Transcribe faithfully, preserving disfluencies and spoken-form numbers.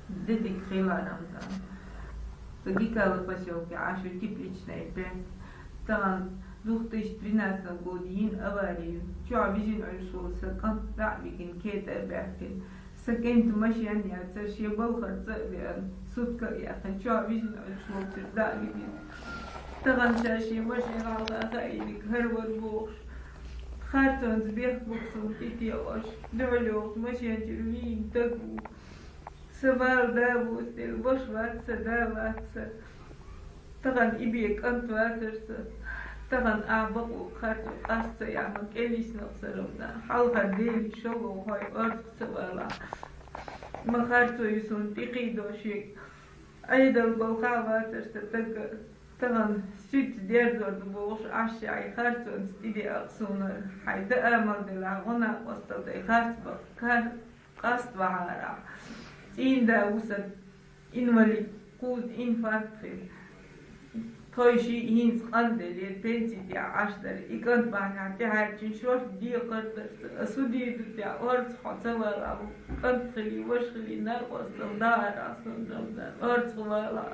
Дедик хиларам сан. Са Гикала посёлке Ӏаш ю тепличный пять. Таган две тысячи тринадцатом году йин авари. Чу вижин Ӏуйшул са кӀант дӀа вигин кета бяхкин. Са кӀант машин яцар ше балхар цӀа веан. Сутка яхин чу вижин Ӏуйшул цир дӀа вигин. Таган ша ше машин гӀалла хаилик хӀарвар бохуш. Харцонца бехк буксун тӀетеош. Дуьхьал йохуш машин чуьр вийна таг ву. Са вала да ву, стил, ваша вац са, да вац са. Таган и бе кӀант вацар са. Таган а бакъо харцо къаст ца яма кӀелисна сарам на. Хьалхар дели шолгӀа хой орцах ца вала. Ма харцо ю сун тӀекхийдо шег. Айдал балха вацар са тагга. Таган сиц дерзор ду бохуш Ӏаш шай харцонца тӀеде акъ сунар. Хьай да амал дела гӀуна къостал дай харц бакъ. Кар къаст вахьара. ЦӀийна да ву сан инвалид, кхуза инфаркт хир. Тхойши хӀинца къанделе, пенси тӀехь Ӏаш дара. И кӀант бахьанехь тӀехьаьрчина шорта декхар дара. Аса дийр ду тӀехь, орцах хьо ца вала, кӀант хили, ваша хили, наркъостал дахьара сан Рамзан, орцах вала.